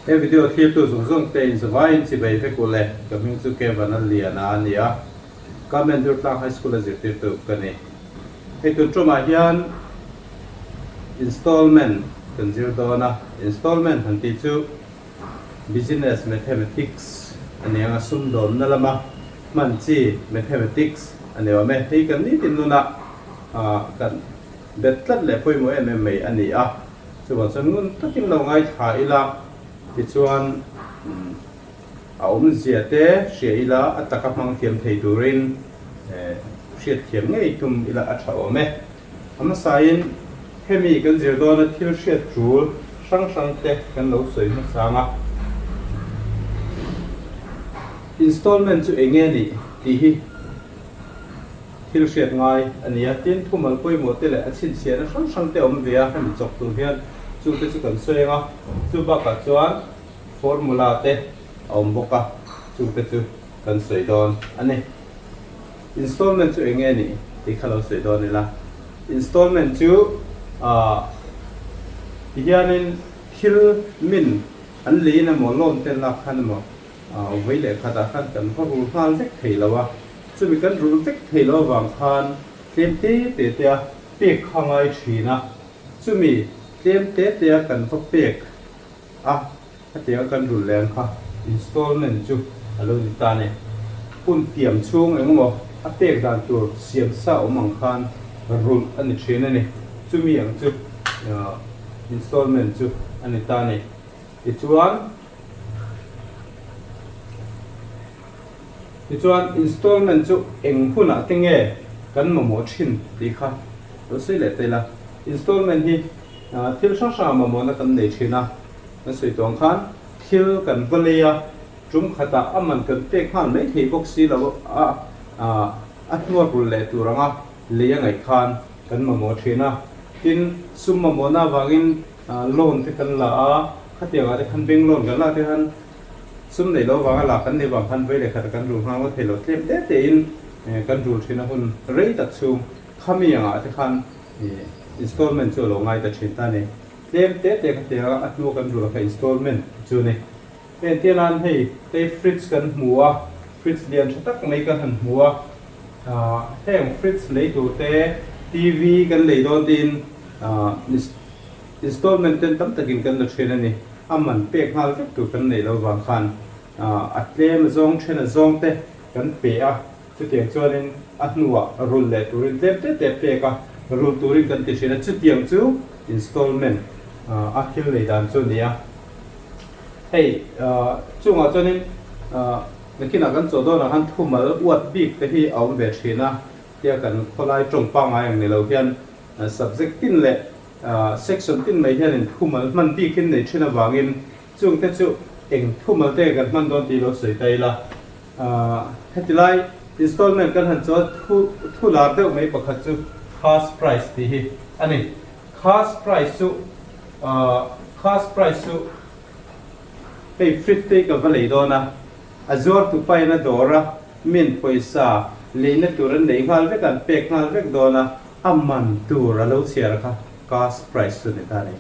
He video thlirtu zawng zawng te in zavaiin chibai vek u le, ka hming chu Kevin a lian a a ni a, Kamen Durtlang High School a zirtirtu ka ni. Hei tun tumah hian installment kan zir dawn a, installment han tih chu Business Mathematics a ni ang a, sumdawnna lama hman chi Mathematics a ni awm e. Hei kan nitin nunah kan bet tlat leh pawimawh em em mai a ni a, chuvang chuan ngun takin lo ngaithla ila tichuan a awmzia te hria ila a taka hmang thiam thei turin hriatthiam ngei tum ila a tha awm e. A hmasain hemi kan zir dawna thil hriat tul hrang hrang te kan lo sawi hmasang a. Installment chu eng nge nih tih hi thil hriat ngai a ni a. Tin, thumal pawimawh te leh a chhinchhiahna hrang hrang te awm ve a, hemi chawk tur hian chu te chu kan sawi ang a. Chu bakah chuan formula te a awm bawk a, chu te chu kan sawi dawn a ni. Installment chu eng nge nih tih kha lo sawi dawn ila. Installment chu ah ti hianin thil min an leiin emaw loan te lak khan emaw ah vei leh khatah khan kan va rul nghal vek thei lo a. Chumi kan rul vek thei lo avang khan tlem te te te a pek kha ngai thin a. Chumi tlem te te a kan va pek a. Hetianga kan rul leng kha installment chu a lo ni ta ni. Hun tiam chhung engemaw a pek dan tur siam sa awm ang khan rulh a ni thin a ni. Chumi ang chu installment chu a ni ta ni. Tichuan Tichuan installment chu eng hunah te nge kan mamawh thin tih kha lo sawi leh ta ila. Installment hi thil hrang hrangah mamawhna kan nei thin a. Kan sawi tawh ang khan thil kan va lei a, tum khatah a man kan pek nghal mai thei bawk si lo a, a hnuar rul leh tur anga lei a ngaih khan kan mamawh thin a. Tin, sum mamawhna avangin loan te kan la a, khatiangah te khan bank loan kan lak te khan sum neih loh avanga la kan nih vang khan vei leh khatah kan rul nghal ngawt thei lo, tlem te tein kan rul thin a hun rei tak chhung khami angah te khan installment chu a lo ngai ta thin ta a ni. Tlem te te kha tia a hnu kan rul kha installment chu ni. Heng tia nan hei hei fridge kan hmu a, fridge lian tha tak mai kan han hmu a. Ahh heng fridge lei tur te, TV kan lei dawn tiin ahh installment ten tam takin kan la then a ni. A man pek nghal vek tur kan neih loh vang khan ahh a tlem a zawng then a zawng te kan pe a. Chutiang chuanin a hnuah rul leh turin tlem te te pek a, rul turin kan ti thin a, chutiang chu installment a thil nei dan chu a ni a. Hei chungah chuanin nakinah kan chaw dawnah khan thumal uat bik te hi a awm ve thin a, tia kan khawlai tawng pangngai ang ni lo hian subject tin leh section tin mai hianin thumal hman bikin nei thin avangin chungte chu eng thumal te kan hman dawn tih lo sawi ta ila. Heti lai installment kan han chuan thu thu lar deuh mai pakhat chu cash price tih hi a ni. Cash price chu cash price chu hei fridge te hi ka va lei dawn a, a zuar tu pain a dawr a, min pawisa leina tur an lei nghal vek a, an pek nghal vek dawn a, a man tur a lo chhiar kha cash price chu ni ta a ni.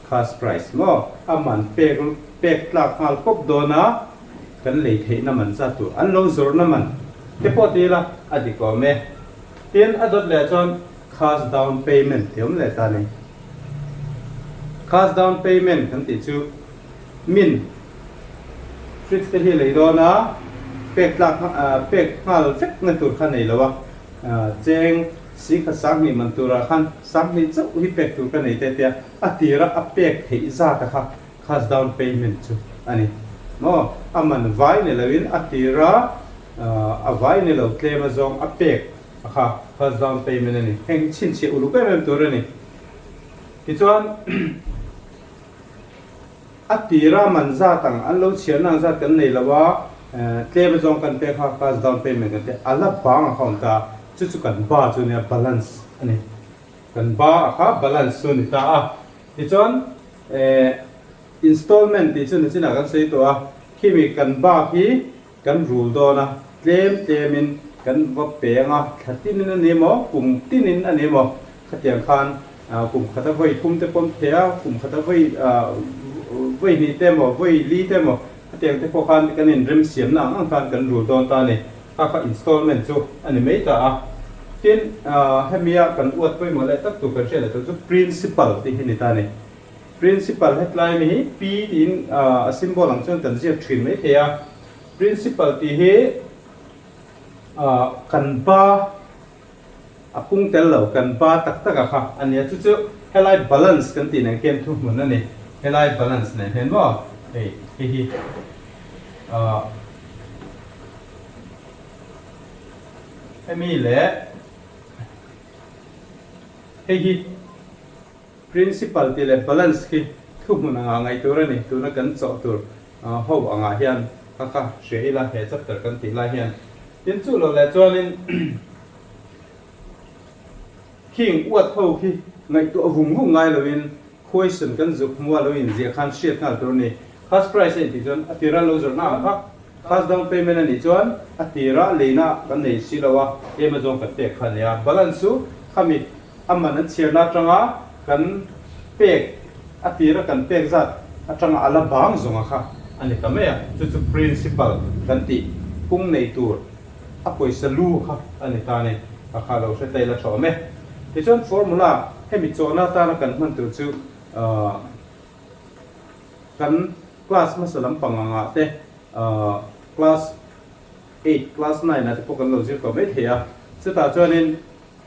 Cash price maw a man pek pek tlak nghal pawp dawn a. Kan lei theihna man zat tur an lo zawrhna man te pawh ti ila a dik awm e. Tin, a dawt leh chuan cash down payment tih awm leh ta a ni. Cash down payment kan tih chu min fridge te hi lei dawn a, pek tlak pek nghal vek na tur kha nei lo a, cheng si khat 2000 man turah khan 2000 chauh hi pek tur ka nei te tia a tira a pek theih zat a kha Cash down payment chu a ni maw? A man vai ni loin a tira a vai ni lo tlem a zawng a pek a kha cash down payment a ni. Heng hi chhinchhiah uluk em em tur a ni. Tichuan a tira man zat ang an lo chhiarna ang zat kan nei lo a, tlem a zawng kan pek kha cash down payment kan ti a, a la bang a kha awm ta a, chu chu kan ba chu a nia balance a ni. Kan ba a kha balance chu a ni ta a. Tichuan eh installment tih chu nichinah kan sawi tawh a, khimi kan bak hi kan rul dawn a, tlem tlemin kan va peng a, thla tinin a ni maw, kum tinin a ni maw, khatiang khan kum khata vawi thum te pawm thei a, kum khata vawi ah Vawi hnih te emaw, vawi li te emaw hetiang te pawh khan kan inremsiamna ang ang khan kan rul dawn ta a ni. Kha kha installment chu a ni mai ta a. Tin, hemia kan uat pawimawh leh tak tur kan hriat leh tur chu principal tih hi a ni ta a ni. Principal hetlai mi hi P tiin a symbol ang chuan kan ziak thin mai thei a. Principal tih hi kan ba a pung tel lo, kan ba tak tak a kha a nia. Chu chu helai balance kan tih nen khian thuhmun a ni. Helai balance nen hian maw hei hei hi hemi leh hei hi. Principal tih leh balance khi thuhmun anga ngaih tur a ni. Tuna kan chawh tur ho angah hian kha kha hria ila he chapter kan tih lai hian. Tin chu lo leh chuanin khing uat ho khi ngaihtuah vung vung ngai loin question kan zuk hmua lo inziah khan hriat nghal tur a ni. Cash price a intih chuan a tira lo zawrhna ang kha cash down payment a nih chuan a tira leina kan nei si lo a, tlem azawng kan pek kha a nia. Balance chu khami A man an chhiarna atanga kan pek, a tira kan pek zat atanga a la bang zawnga kha a ni ta mai a, chu chu principal kan tih pung nei tur a pawisa lu kha a ni ta a ni, a kha lo hre ta ila tha awm e. Tichuan formula hemi chawhna atana kan hman tur chu kan class hmasa lampang angah te class eight, class nine ah te pawh kan lo zir tawh mai thei a, chutah chuanin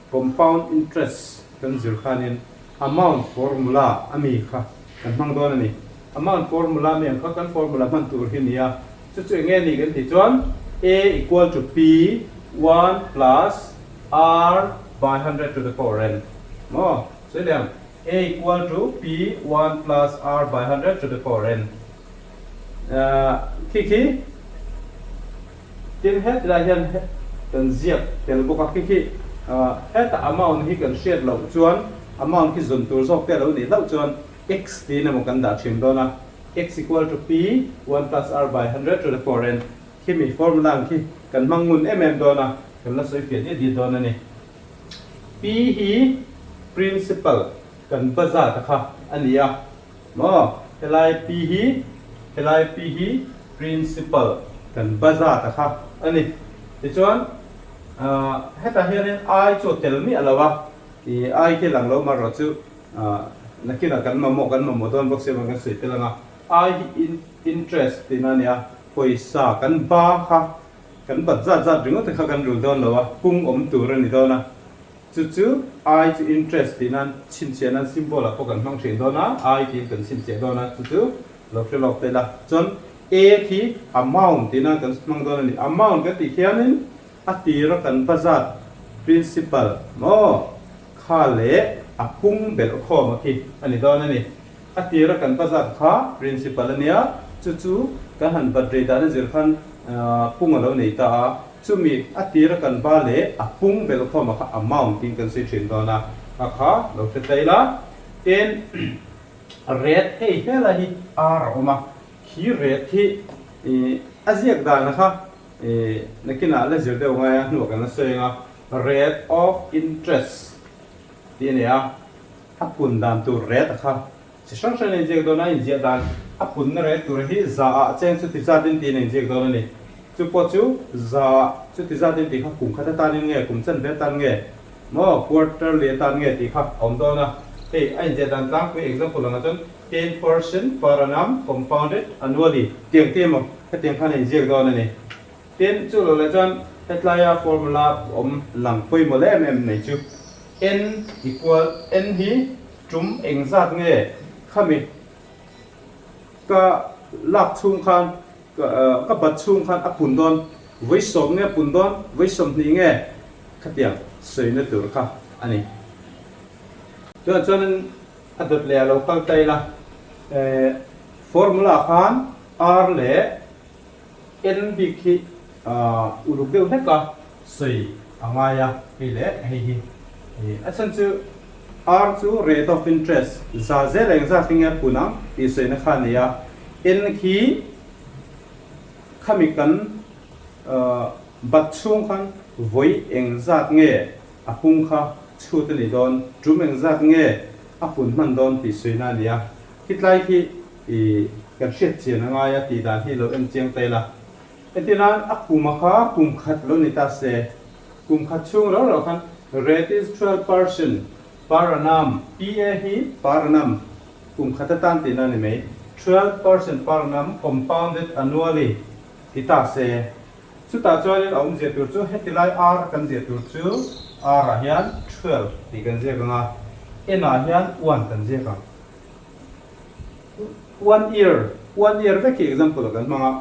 Compound interest kan zir khanin amount formula a mi kha kan hmang dawn a ni. Amount formula mi ang kha kan formula hman tur hi nia. Chu chu enge ni kan tih chuan A equal to P one plus R by hundred to the power n maw? Sawi leh ang. A equal to P one plus R by hundred to the power n. Khi khi. Tin, hetilai hian kan ziak tel bawk a, khi khi heta amount hi kan hriat loh chuan amount khi zawn tur zawk te a lo nih hlauh chuan x tiin emaw kan dah thin dawn a, x equal to p one plus r by hundred to the power n khimi formula ang khi kan hmang ngun em em dawn a, kan la sawi fiah diat diat dawn a ni. P hi principal kan ba zat a kha a ni a. Maw? Helai pi hi, helai pi hi Principal kan ba zat a kha a ni. Tichuan, ah, hetah hianin I chu a tel miah lo a, ih I khi lang lo marawh chu, ah, nakinah kan mamawh kan mamawh dawn bawk si avang kan sawi tel ang a. I hi in interest tihna a ni a, pawisa kan ba kha, kan bat zat zat ringawt te kha kan rul dawn lo a, pung awm tur a ni dawn a. Chu chu I chu interest tih nan chhinchhiah nan symbol ah pawh kan hmang thin dawn a, I tiin kan chhinchhiah dawn a, chu chu lo hre lawk ta ila. Chuan A khi amount tih nan kan hmang dawn a ni. Amount kan tih hianin a tira kan va zat principal maw kha leh a pung belh khawm a khi a ni dawn a ni. A tira kan va zat kha principal a nia, chu chu kan han bat rei dan a zir khan pung a lo nei ta a. Chumi a tira kan ba leh a pung belh khawm a kha amount tiin kan sawi thin dawn a, a kha lo hre ta ila. Tin, ret hei helai hi ar a awm a, khi ret hi a ziak dan a kha nakinah la zir deuh ngai a hnuah kan la sawi ang a, rate of interest tih a ni a, a pun dan tur ret a kha. Chi hrang hrang in inziak dawn a, inziah dan a punna reng tur hi za ah cheng chuti zat in tiin a inziak dawn a ni. Chu pawh chu za ah chuti zat in tih kha kum khat atan in nge, kum chanve atan nge maw quarterly atan nge tih kha a awm dawn a. Hei a inziah dan tlangpui example angah chuan 10% per annum compounded annually tiang te emaw hetiang khan a inziak dawn a ni. Tin, chu lo leh chuan hetlaia formula awm lang pawimawh leh em em nei chu n equal n hi Tum engzat nge khami ka lak chhung khan ka bat chhung khan a pun dawn, vawi sawm nge pun dawn, vawi 20 nge khatiang sawina tur kha a ni. Chuan chuanin a dawt leh a lo kal ta ila, formula khan R leh En bik hi uluk deuh hlek a sawi a ngai a, hei leh hei hi a chhan chu R chu rate of interest za zel eng zat hi nge a pun ang tih sawina kha a ni a, N khi khami kan bat chhung khan vawi eng zat nge a pung kha chhut a ni dawn, tum eng zat nge a pun hman dawn tih sawina a ni a, khitlai khi. I kan hriat chian a ngai a tih dan hi lo en chiang ta ila. Entirnan a kum a kha kum khat lo ni ta se, kum khat chhung rau rau khan rate is 12% per annum, PA hi per annum, kum khat atan tihna a ni mai, 12% per annum compounded annually ti ta se. Chutah chuanin a awmzia tur chu heti lai R kan ziah tur chu R ah hian 12 tih kan ziak ang a, N ah hian one kan ziak ang. One year, one year vek hi example ah kan hmang a,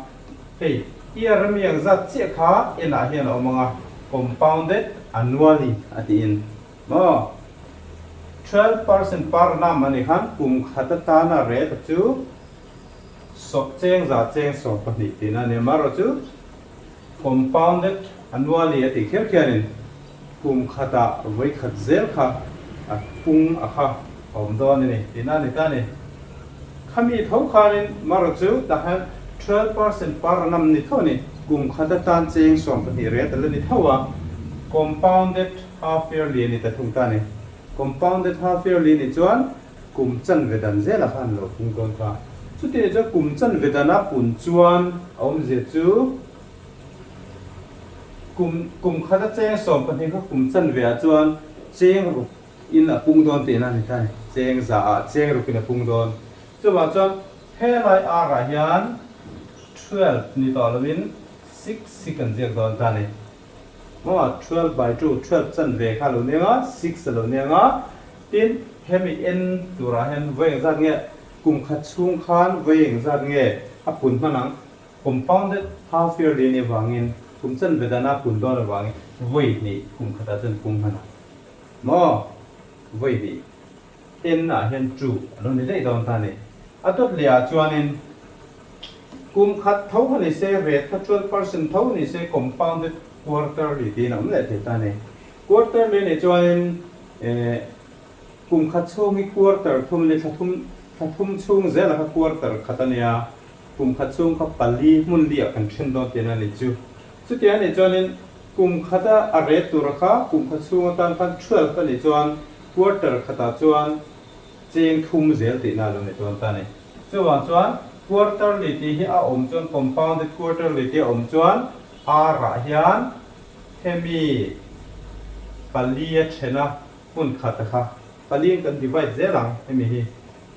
hei year a mi ang zat chiah kha N ah hian a awm ang a, compounded annually a tiin maw? 12% per annum a nih khan kum khat atana rate chu sawp cheng za cheng 12 tihna a ni a, amaherawh chu Compounded annually a tih kher khianin kum khatah vawi khat zel kha a pung a kha a awm dawn a ni tihna a ni ta a ni. Khami tho khanin marawh chu tah hian 12% per annum ni tho a ni. Kum khat atan cheng 12 rel tal a ni tho a, compounded half yearly a ni ta thung ta a ni. Compounded half yearly a nih chuan kum chanve dan zelah khan lo pung dawn ta. Chutiang chuan kum chanve dana pun chuan a awmzia chu kum kum khata cheng 12 kha kum chanve ah chuan cheng ruk in a pung dawn tihna a ni ta a ni. Cheng za ah cheng ruk in a pung dawn. Chuvang chuan helai ar ah hian 12 ni tawh lovin six hi kan ziak dawn ta a ni. Maw 12 by two, 12 chanve kha a lo nia nga, six a lo nia nga. Tin, hemi en turah hian vawi engzat nge kum khat chhung khan vawi engzat nge a pun hman ang? Compounded half yearly a nih avangin kum chanve dana pun dawn avangin vawi hnih kum khatah chuan pung hman ang. Maw vawi hnih en ah hian two a lo ni daih dawn ta a ni. A dawt leh ah chuanin kum khat tho kha ni se, rate kha 12% tho ni se compounded quarterly tiin a awm leh thei ta a ni. Quarterly nih chuanin eh kum khat chhung hi quarter thum a ni, thla thum thla thum chhung zela kha quarter khat a nia, kum khat chhung kha pali hmun li ah kan then dawn tihna a ni chu. Chutiang a nih chuanin kum khata a ret tura kha kum khat chhung atan khan 12 a nih chuan quarter khatah chuan cheng thum zel tihna a lo ni dawn ta a ni. Chuvang chuan quarterly tih hi a awm chuan compounded quarterly tih a awm chuan R ah hian Hemi pali a then a hmun khat a kha paliin kan divide zel ang hemi hi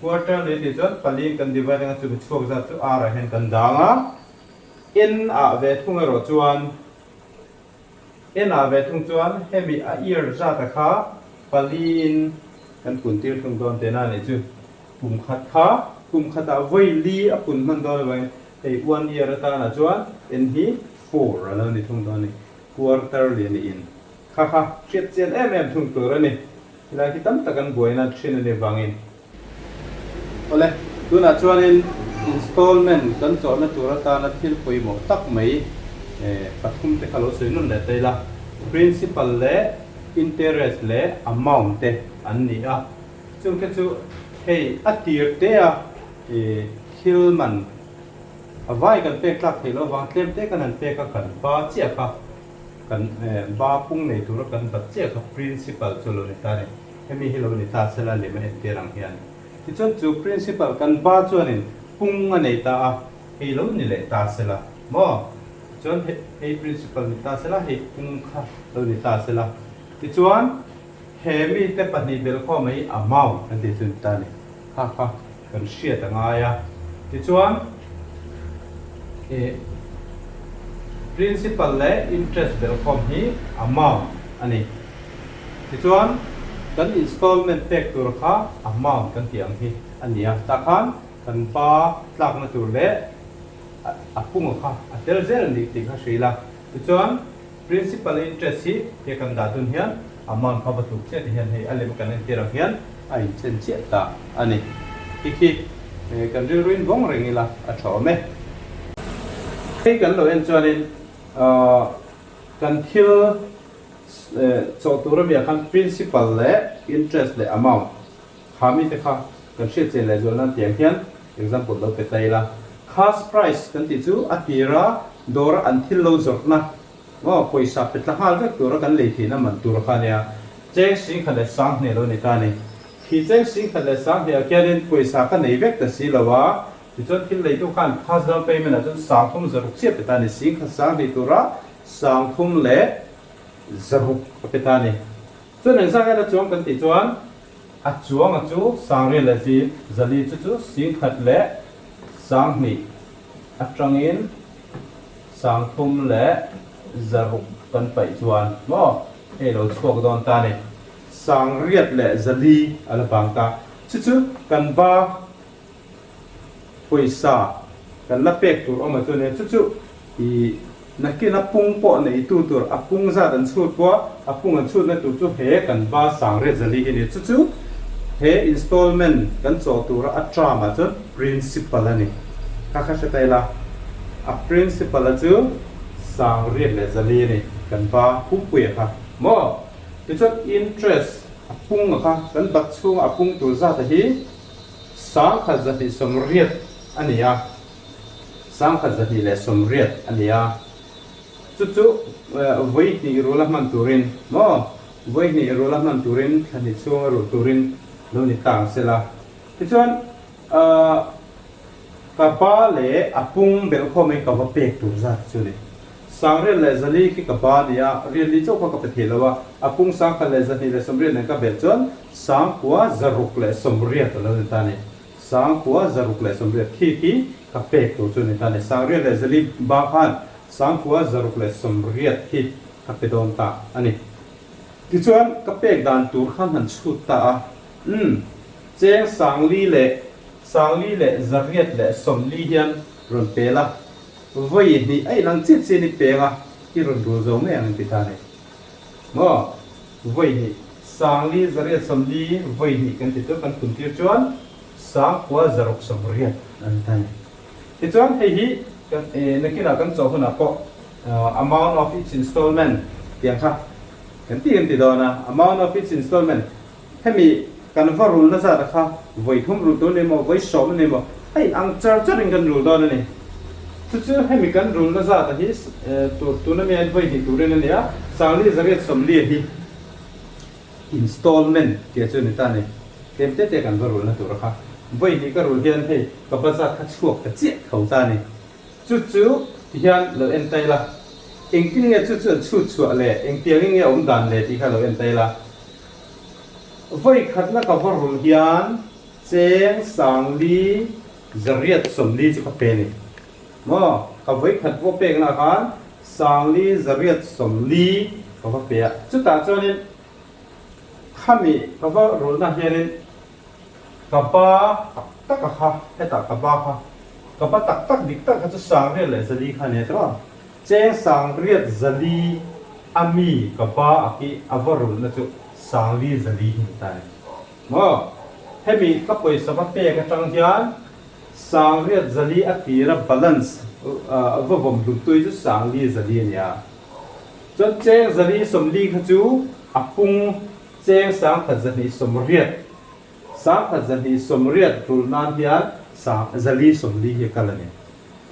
quarter leh tih chuan paliin kan divide anga chumi chhuak zat chu r ah hian kan dang a, n ah ve thung erawh chuan n ah ve thung chuan hemi a year zat a kha paliin kan pun tir thung dawn tihna a nih chu kum khat kha kum khatah vawi li a pun hman dawn avangin hei one year atana chuan n hi Four a lo ni thung dawn a ni. Quarterly a niin kha kha hriat chian em em thung tur a ni. Helai khi tam tak an buaina thin a ni vangin. Awle, tunah chuanin installment kan chawhna tur atana thil pawimawh tak mai pathum te kha lo sawi nun leh ta ila. Principal leh interest leh amount te an ni a. Chungte chu hei a tir te a thil man. A vai kan pek tlak theih loh avang tlem te kan han pek a, kan ba chiah kha kan ba pung nei tura kan bat chiah kha principal chu a lo ni ta a ni. Hemi hi lo ni ta sela lem a entir ang hian. Tichuan chu principal kan ba chuanin pung a nei ta a, hei lo ni leh ta sela maw? Tichuan hei principal ni ta sela, hei pung kha lo ni ta sela. Tichuan he mite pahnih belhkhawm hi amount kan tih chu ni ta a ni. Kha kha kan hriat a ngai a. Tichuan, ih principal leh interest belhkhawm hi amount a ni. Tichuan, kan installment pek tur kha amount kan tih ang hi a ni a. Tah khan kan pa tlakna tur leh a punga kha a tel zel a ni tih kha hrilh a. Tichuan, Principal interest hi he kan dah dun hian amount kha va tluk chiah ti hian hei a lem kan entir ang hian a inchen chiah ta a ni. Khi khi kan rilruin vawng reng ila a tha awm e. Hei kan lo en chuanin kan thil chawh tur amiah khan principal leh interest leh amount kha mite kha kan hriat chian leh zual nan tiang hian example lo pe ta ila. Cash price kan tih chu a tira dawra an thil lo zawrhna maw pawisa pe tla nghal vek tura kan lei theihna man tur kha a nia. Cheng singkhat leh sanghnih lo ni ta a ni. Khi cheng singkhat leh sanghnih ah khianin pawisa ka nei vek ta si lo a. Tichuan thil leitu khan first down payment ah chuan 30 600 chiah pe ta a ni. 10,000 20 tura 30 leh 600 a pe ta a ni. Chuan engzah nge la chuang kan tih chuan a chuang a chu 80 leh zi 400 chu chu 10,000 leh 20 atangin 30 leh 600 kan paih chuan maw hei lo chhuak dawn ta a ni. 800 leh 400 a la bang ta. Chu chu kan ba pawisa kan la pek tur awm a chu nia chu chu ih nakin a pung pawh neitu tur a pung zat an chhut pawh a pung an chhutna tur chu he kan ba 800 400 hi nia chu chu he installment kan chawh tura a term ah chuan principal a ni kha kha hre ta ila a principal a chu 800 leh 400 a ni kan ba pumpuia kha maw tichuan interest a pung a kha kan bat chhunga a pung tur zat a hi. 1280 a ni a, 1280 a ni a, chu chu vawi hnih rula hman turin maw, vawi hnih rula hman turin thla hnih chhunga rulh turin lo ni ta ang sela. Tichuan ka pa leh a pung belhkhawm hi ka va pek tur zat chu a ni. 8400 khi ka pa a ni a, riat li chauh kha ka pe thei lo a, a pung 1280 nen ka belh chuan 9680 a lo ni ta a ni. 9680 khi khi ka pek tur chu a ni ta a ni. 8400 ba khan 9680 khi ka pe dawn ta a ni. Tichuan ka pek dan tur khan han chhut ta a, umm, cheng 40 leh 4840 hian rawn pel a, vawi hnih a inang chiah chiah ni peng a, i rawn rul zo mai ang an ti ta a ni. Maw? Vawi hnih, 4840 vawi hnih kan ti chu kan phun tir chuan 9680 an ta a ni. Tichuan hei hi kan nakinah kan chawh hunah pawh amount of each installment tiang kha kan ti kan ti dawn a, amount of each installment Hemi kan va rulna zat a kha vawi thum rul tur a ni maw, vawi 10 a ni maw, a in ang char char in kan rul dawn a ni. Chu chu hemi kan rulna zat a hi tur tuna mi hian vawi hnih turin a ni a, 4840 a hi installment tih chu a ni ta a ni. Tlem te te kan va rulna tur a kha vawi hnih ka rul hian hei ka ba zat kha chhuak ta chiah tho ta a ni. Chu chu ti hian lo en ta ila, engtin nge chu chu an chhut chhuah le, engtiangin nge awm dan le tih kha lo en ta ila. Vawi khatna ka va rul hian cheng 4840 chu ka pe a ni. Maw? Ka vawi khat pawh pekna khan 4840 ka va pe a. Chutah chuanin khami ka va rulna hianin ka ba tak tak a kha, hetah ka ba kha, ka ba tak tak dik tak kha chu 8400 kha a ni a tiraw? Cheng 8400 a mi ka ba a ki a va rulhna chu 4400 hi ni ta e. Maw? Hemi ka pawisa va pek atang hian 8400 a tira balance a va vawm hlum tui chu 4400 a ni a. Chuan cheng 440 kha chu a pung cheng 1280, 1280 rulh nan hian 440 hi a kal a ni.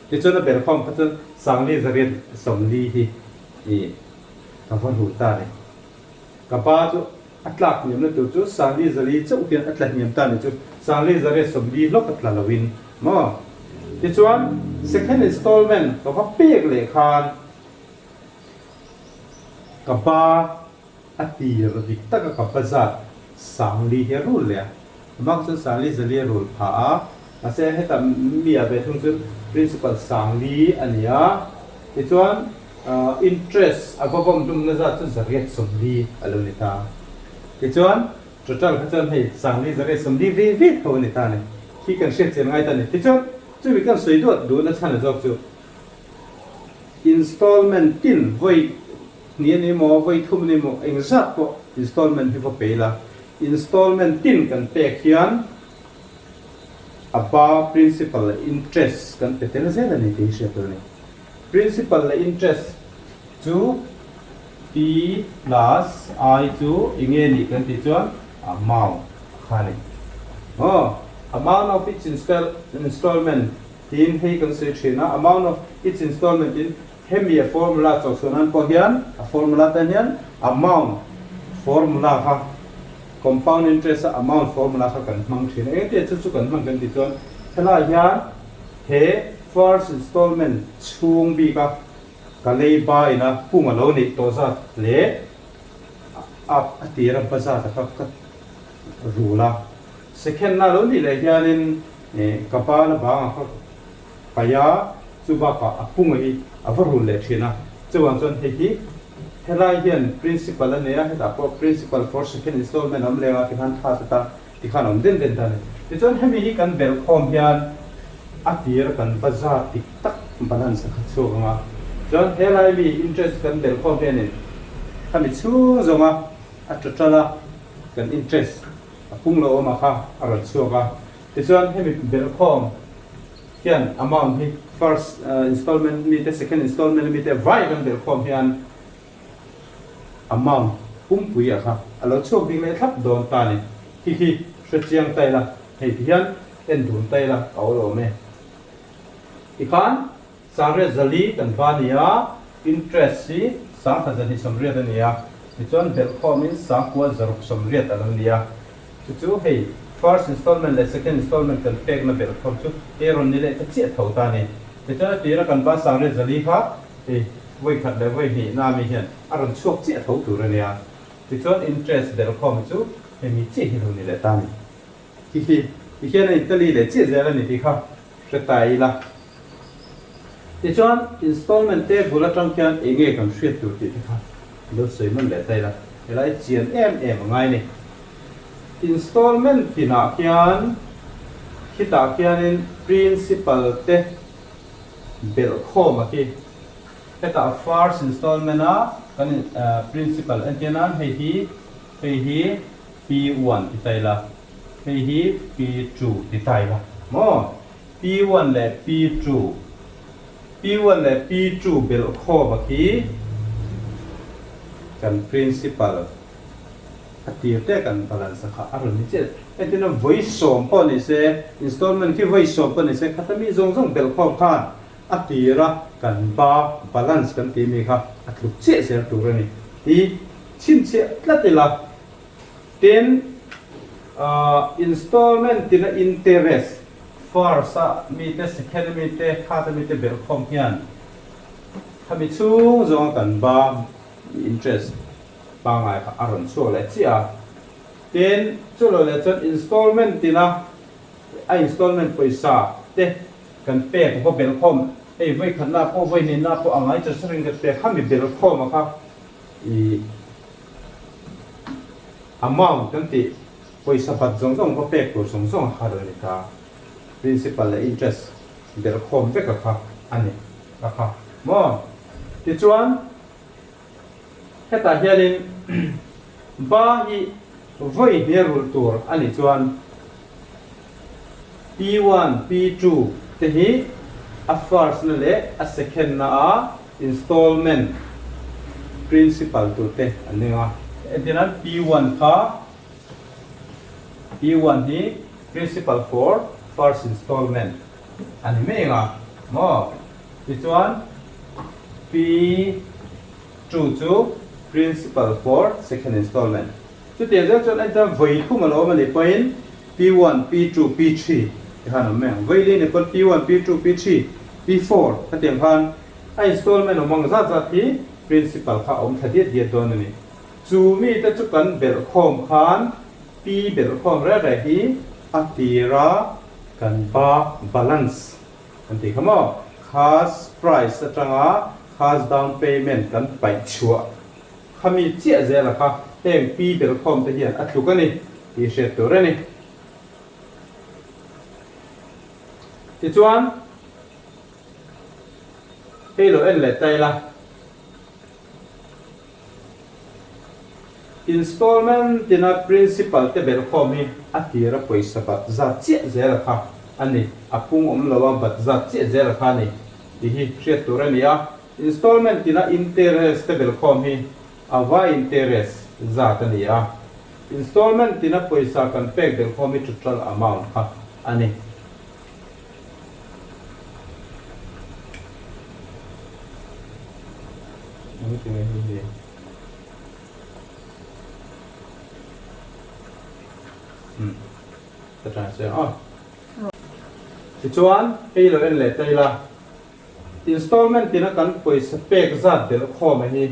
Tichuan a belhkhawm kha chuan 4840 hi i ka va rul ta a ni. Ka pa chu a tlak hniamna tur chu 4400 chauh hian a tla hniam ta a ni chu 4840 hlawk a tla loin maw. Tichuan second installment ka va pek leh khan ka pa A tir dik taka ka pa zat 40 hi a rul leh a, amah chuan 44 a rul pha a, mahse heta mi ah ve thung chuan principal 40 a ni a, tichuan interest a va vawm hlumna zat chu 840 a lo ni ta. Tichuan total kha chuan hei 4840 ve ve tho a ni ta a ni, khi kan hriat chian ngai ta a ni. Tichuan chumi kan sawi duat duhna chhan a zawk chu installment tin vawi Hnih a ni maw, vawi thum a ni maw, engzat pawh installment hi va pe ila, installment tin kan pek hian a ba principal leh interest kan pe tel zel a ni tih hi hriat tur a ni. Principal leh interest chu P plus I chu eng nge nih kan tih chuan amount kha a ni. Aw, amount of each installment tiin hei kan sawi thin a, amount of each installment tiin Hemi a formula chawhchhuah nan pawh hian a formula tan hian amount formula kha compound interest a amount formula kha kan hmang thin a. Engtia chu chu kan hmang kan tih chuan helaiah hian. He first installment chhung bika ka leiba ina pung a lo neih tawh zat leh a a tira ba zat a kha ka rul a. Second na lo nih leh hianin ka ba la bang a kha paih a, chu bakah a punga hi a va rul leh thin a. Chuvang chuan hei hi helai hian principal a nei a, hetah pawh principal for second installment a awm leng a tikhan tha ta ta. Tikhan awm den den ta a ni. Tichuan hemi hi kan belh khawm hian a tir kan va zat dik tak balance a khat chhuak ang a. Chuan helai mi interest kan belh khawm hianin khami chhung zawnga a total a kan interest a pung lo awm a kha a rawn chhuak a. Tichuan hemi belh khawm hian amount hi first installment mi te second installment mi te vai kan belh khawm hian Amount pumpui ah kha a lo chhuak bik leh thlap dawn ta ni. Khi khi hre chiang ta ila, hei ti hian en dun ta ila a awl awm e. Tikhan sangriat zali kan va ni a, interest hi sangkhat zahnih sawmriat a ni a, tichuan belhkhawmin sangkua zaruk sawmriat a lo ni a. Chu chu hei first installment leh second installment kan pekna belhkhawm chu hei rawn ni leh ta chiah tho ta ni. Tichuan a tira kan va sangriat zali kha Hei vawi khat leh vawi hnih na mi hian a rawn chhuak chiah tho tur a nia. Tichuan interest belhkhawm chu hemi chiah hi lo ni leh ta a ni. Khi khi ti hian a intali leh chiah zel a ni tih kha hre ta ila. Tichuan installment table atang khian eng nge kan hriat tur tih te kha lo sawi nawn leh ta ila. Helai chian em em a ngai ni. Installment tinah khian khitah khianin principal te belhkhawm a khi. Hetah first installment a kan principal entir nan hei hi hei hi P1 ti ta ila hei hi P2 ti ta ila maw P1 leh P2 P1 leh P2 belhkhawm a khi kan principal a tir te kan balance a kha a rawn ni chiah. Entirna vawi sawm pawh ni se, installment khi vawi sawm pawh ni se, khata mi zawng zawng belhkhawm khan a tira kan ba balance kan tih mi kha a tluk chiah zel tur a ni tih chhinchhiah tlat ila. Tin, installment tina interest first a mite, second a mite, third a mite belhkhawm hian khami chhung zawnga kan ba interest pangngai kha a rawn chhuak leh chiah a. Tin, chu lo leh chuan installment tina a installment pawisa te kan pek va belhkhawm, hei vawi khatna pawh vawi hnihna pawh a ngai char char in kan pek kha mi belhkhawm a kha ih amount kan tih pawisa bat zawng zawng va pek tur zawng zawng a kha lo ni ta. Principal leh interest belhkhawm vek a kha a ni a kha maw? Tichuan. Hetah hianin ba hi vawi hnial rulh tur a nih chuan P1, P2 te hi a first na leh a second na a installment principal tur te an ning a. Entirnan P1 kha P1 hi principal for first installment a ni mai ang a maw? Tichuan P. Chu chu Principal for second installment. Chutiang zel chuan en chuan vawi thum a lo awm a nih pawhin P1, P2, P3 ti khan a awm mai ang. Vawi li ni pawn P1, P2, P3, P4 khatiang khan a installment awm ang zat zat hi Principal kha a awm thla diat diat dawn a ni. Chu mite chu kan belh khawm khan P belh khawm reng reng hi a tira kan ba balance Kan tih kha maw? Khas price atanga khas down payment kan paih chhuah kha mi chiah zela kha heng pi belkhawm te hian a tluk a ni tih hriat tur a ni. Tichuan, hei lo en leh ta ila. Installment tina principal te belhkhawm hi a tira pawisa bat zat chiah zela kha a ni, a pung awm lo a bat zat chiah zela kha a ni tih hi hriat tur a ni a. Installment tina interest te belhkhawm hi a va interest zat a ni a. Installment tina pawisa kan pek belhkhawm hi total amount kha a ni. Tichuan, hei lo en leh ta ila, installment tina kan pawisa pek zat belh khawm a hi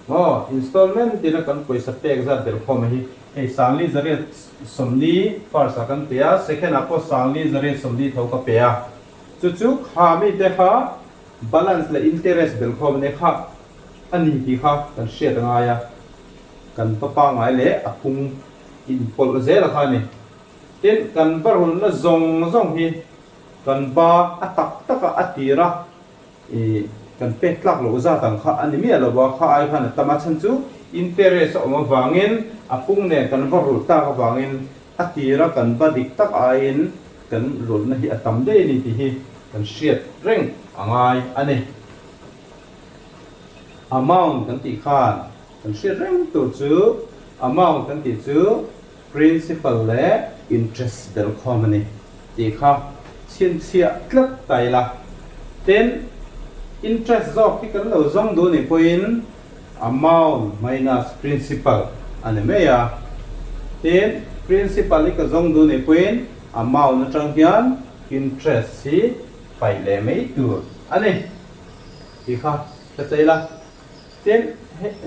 maw? Installment tina kan pawisa pek zat belh khawm a hi hei 5140 first ah kan pe a, second ah pawh 5140 tho ka pe a. Chu chu kha mite kha balance leh interest belh khawm a nia kha a ni tih kha kan hriat a ngai a, kan va pangngai leh a phung inpawlh zel a kha a ni. Tin, kan va rulna zawng zawng hi kan ba a tak taka a tir a, ih kan pek tlak loh zat ang kha a ni miah lo a, kha ai khan a tam a, chhan chu interest a awm avangin a pung nen kan va rulh tak avangin a tira kan ba dik tak aiin kan rulhna hi a tam daih a ni tih hi kan hriat reng a ngai a ni. Amount kan tih khan kan hriat reng tur chu amount kan tih chu Principal leh interest belh khawm a ni tih kha chhinchhiah tlat ta ila. Tin, interest zawk hi kan lo zawng duh nih pawhin amount minus principal a ni mai a. Tin, principal hi ka zawng duh nih pawhin amount atang hian interest hi paih leh mai tur a ni tih kha hre ta ila. Tin,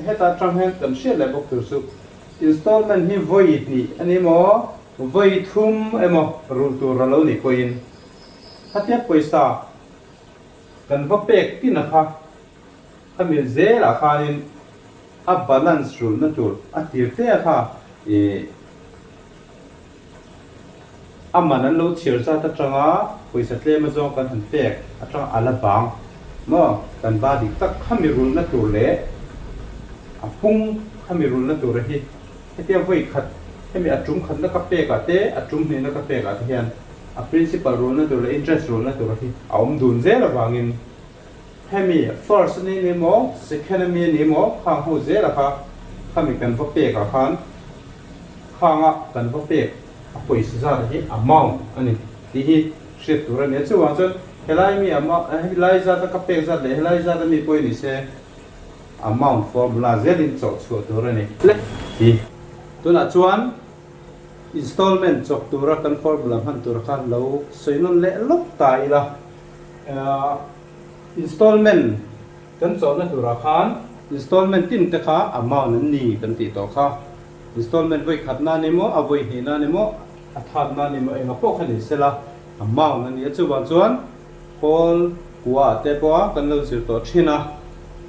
heta atang hian kan hriat leh bawk tur chu Installment hi vawi hnih a ni maw, vawi thum emaw rulh tur a lo nih pawhin khatia pawisa kan va pek tin a kha, khami zelah khanin a balance rulhna tur a tir te a kha ih A man an lo chhiar zat atanga pawisa tlem azawng kan han pek atanga a la bang maw? Kan ba dik tak khami rulhna tur leh a pung khami rulhna tura hi hetia vawi khat hemi a tum khatna ka pek ah te a tum hnihna ka pek ah te hian a principal rulhna tur leh interest rulhna tura hi a awm dun zel avangin Hemi first a ni ni maw, second a mi a ni maw, khang ho zela kha khami kan va pek ah khan khanga kan va pek a pawisa zat hi amount a ni tih hi hriat tur a ni a. Chuvang chuan helai mi amount helai zat a ka pek zat leh helai zat a mi pawh ni se amount formula zelin chawh chhuah tur a ni. Ti. Tunah chuan installment chawk tura kan formula hman tur kha lo sawi nawn leh lawk ta ila. Installment kan chawhna turah khan installment tin te kha amount an ni kan tih tawh kha. Installment vawi khatna a ni maw, a vawi hnihna a ni maw, a thatna a ni maw, enga pawh kha ni sela amount a ni a. Chuvang chuan pawl kua ah te pawha kan lo zir tawh thin a,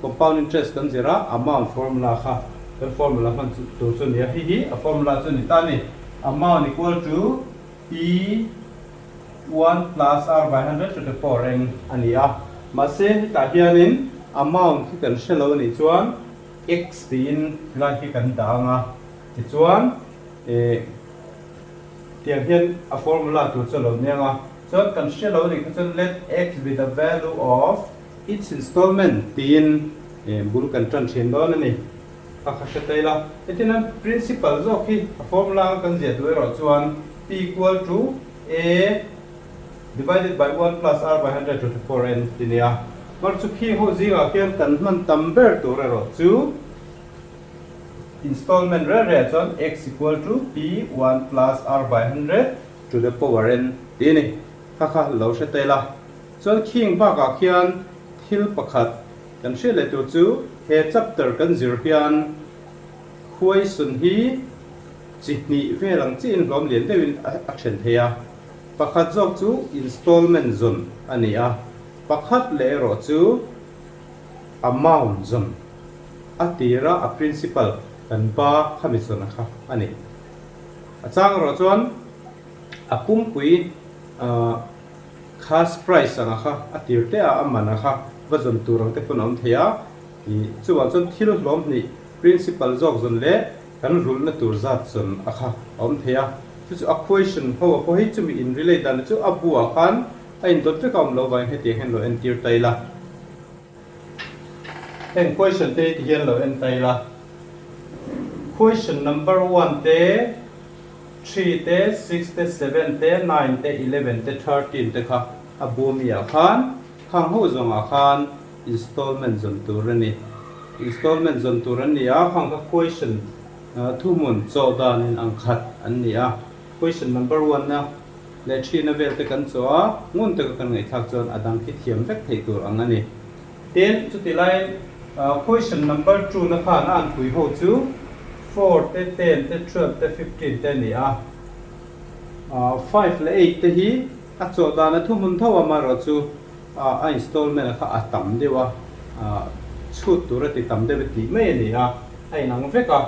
compound interest kan zir a, amount formula kha kan formula hman tur chu a ni a. Hei hi a formula chu a ni ta a ni, amount equal to P one plus R by 100 to the power n a ni a. Mahse hetah hianin amount hi kan hre lo a nih chuan x tiin lai hi kan dah ang a. Tichuan eh tiang hian a formula tur chu a lo niang a. Chuan kan hre lo a nih kha chuan let x be the value of each installment tiin eh bul kan tan thin dawn a ni. Kha kha hre ta ila. Hetiang hian principal zawk hi a formula anga kan ziah duh erawh chuan P equal to A divided by 1 plus R by 100 to the power n ti nia. Mar chu khi ho zingah khian kan hman tam ber tur erawh chu installment rel rel chuan x equal to P 1 plus R by 100 to the power n ti a ni. Kha kha lo hre ta ila. Chuan khing bakah khian thil pakhat Kan hriat leh tur chu he chapter kan zir hian khuaisun hi chi hnih vel ang chiin hlawm lian deuhin a then thei a, pakhat zawk chu installment zawn a ni a, pakhat leh erawh chu amount zawn a tira a principal kan ba khami zawn kha a ni. A chang erawh chuan a pumpui ah. Kha price anga kha a tir te a a man a kha va zawn tur ang te pawn a awm thei a, ih chuvang chuan thil hlawm hnih principal zawk zawn leh kan rulhna tur zat zawn a kha a awm thei a, chu chu a question ho a pawh hi chumi in relate dan chu a bu ah khan a indawt vek a awm lo vangin hetiang hian lo entir ta ila. Heng question te hi ti hian lo en ta ila, question number one te. Three te, six te, seven te, nine te, eleven te, thirteen te kha a bu mi ah khan khang ho zawng ah khan installment zawn tur a ni. Installment zawn tur an ni a, khang kha question thuhmun chawh dan in ang khat an ni a. Question number one na. leh thina vel te kan chaw a, ngun taka kan ngaihthlak chuan a dang khi thiam vek theih tur ang a ni. Tin, chuti laiin question number two na khan a anpui ho chu four te, ten te, 12 te, 15 te a ni a. Five leh eight te hi a chaw dan a thuhmun tho a, amaherawh chu a installment a kha a tam deuh a, chhut tur a ti tam deuh a tih mai a ni a, a inang vek a.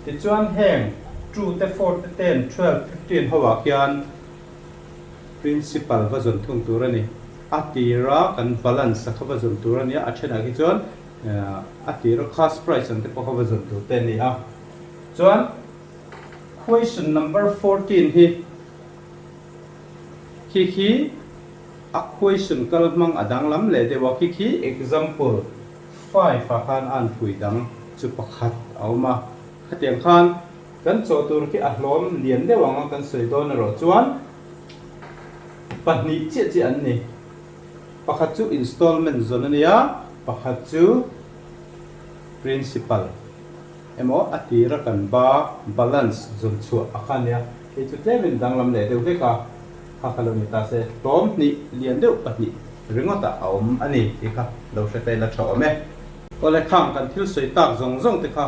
Tichuan heng two te, four te, ten, 12, 15 ho ah khian Principal va zawn thung tur a ni. A tira kan balance a kha va zawn tur a ni a, a thenah khi chuan a tira cash price ang te pawh kha va zawn tur te a ni a. Chuan question number 14 hi khi khi a question kal hmang a danglam leh deuh a, khi khi example 5 ah khan a anpui dang chu pakhat a awm a. Khatiang khan Kan chaw tur khi a hlawm lian deuh ang a kan sawi dawn erawh chuan pahnih chiah chiah an ni. Pakhat chu installment zawn a nia, pakhat chu principal emaw a tira kan ba balance zawn chhuah a kha nia. Hei chu tlemin danglam leh deuh vek a, kha kha lo ni ta se hlawm hnih lian deuh pahnih ringawt ah a awm a ni tih kha lo hre ta ila tha awm e. Awle khang kan thil sawi tak zawng zawng te kha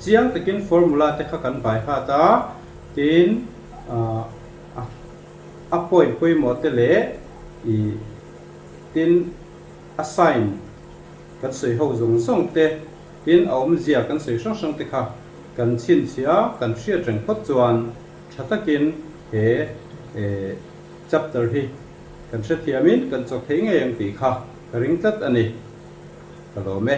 Chiang takin formula te kha kan bai hat a, tin a point pawimawh te leh ih tin a sign kan sawi ho zawng zawng te, tin a awmzia kan sawi hrang hrang te kha kan chhinchhiah a, kan hriat reng phawt chuan tha takin he chapter hi kan hrethiamin kan chawk thei ngei ang tih kha ka ring tlat a ni. Ka lawm e.